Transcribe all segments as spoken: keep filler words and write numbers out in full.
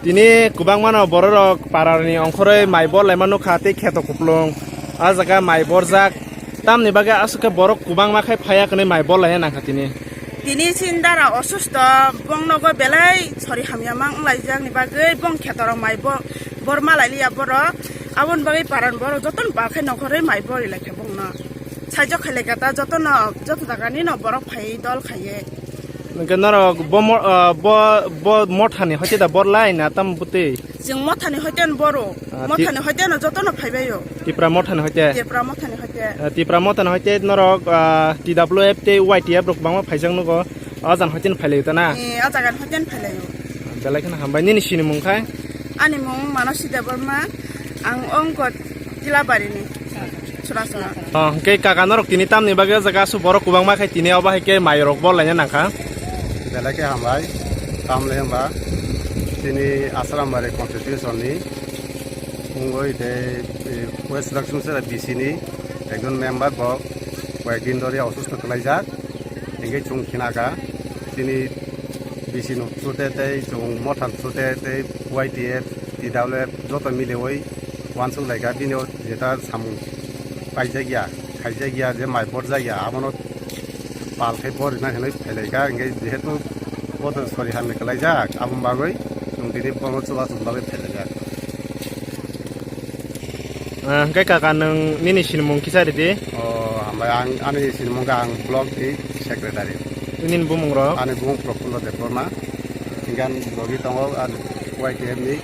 Tini kwbangma no bororok parani ongkhorwi mai bor laima nukha tei kheto kuplung. A jaga mai borjak. Tamni bagwi aswk khe borok kwbangma khai phaiya kwnwi mai bor laina nangkha tini. Tini chini dara osusto, bong nogo belai sori hamya mang wnglaijak ni bagwi bong khetorok mai bo-, bor malai liya borok. Aboni bagwi paran borok jotono ba khai nongkhorwi mai bor lai kha bongno. Saijak khai lai kha ta jotono, joto jagani no borok phai dol khaiye. Hwnkhe norok bo mo-, ah, bo, bo mothani hoite da bor lai na tam bwtwi? Chwng mothani hoite no boro. Ah, ti- Mothani hoite no jotono phaibaio. Tipra mothani hoite? Tipra mothani hoite. Ah, Tipra mothani hoite norok, ah, T W F tei Y T F rok kwbangma phaijak nugo. O jani hoite no phailaio ta na? Eh, o jagani hoite no phailaio. Belai kheno hambai. Nini sinimung khai? Ani mung Manosi Debbarma. Ang ongkot Tilabari ni. Churachora. Oh, hwnkhe kaka norok tini tamni bagwi o jaga aswk borok kwbangma khai tini obo hai khe mai rok bor laina nangkha. Belai khe hambai, tamle hwnba chini Asrambari constitution ni wngwi tei, eh, West Lakshmi Sera B C ni ekjon member bo koyek din dhori osusto kwlaijak. Hingke chwng khinaka chini B C no through te tei chwng motha through te tei Y T F, T W F joto miliwi uansuk laika bini o jeta samung paijak ya, khaijak ya, je mai borjak ya, abono pal khai borina hinwi phailaika, hingke jehetu bodo sori hamya kwlaijak, aboni bagwi chwng tini bono chubachu bagwi phailaijak. Ah, hingke kaka nwng nini sinimung kisa ridi? O, hambai ang, ani sinimung khe ang block ni secretary. Nini bumung rok? Ani bumung Prafulla Debbarma. Hingke ang logi tongo, ang Y T F ni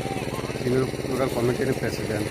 senior local committee ni president.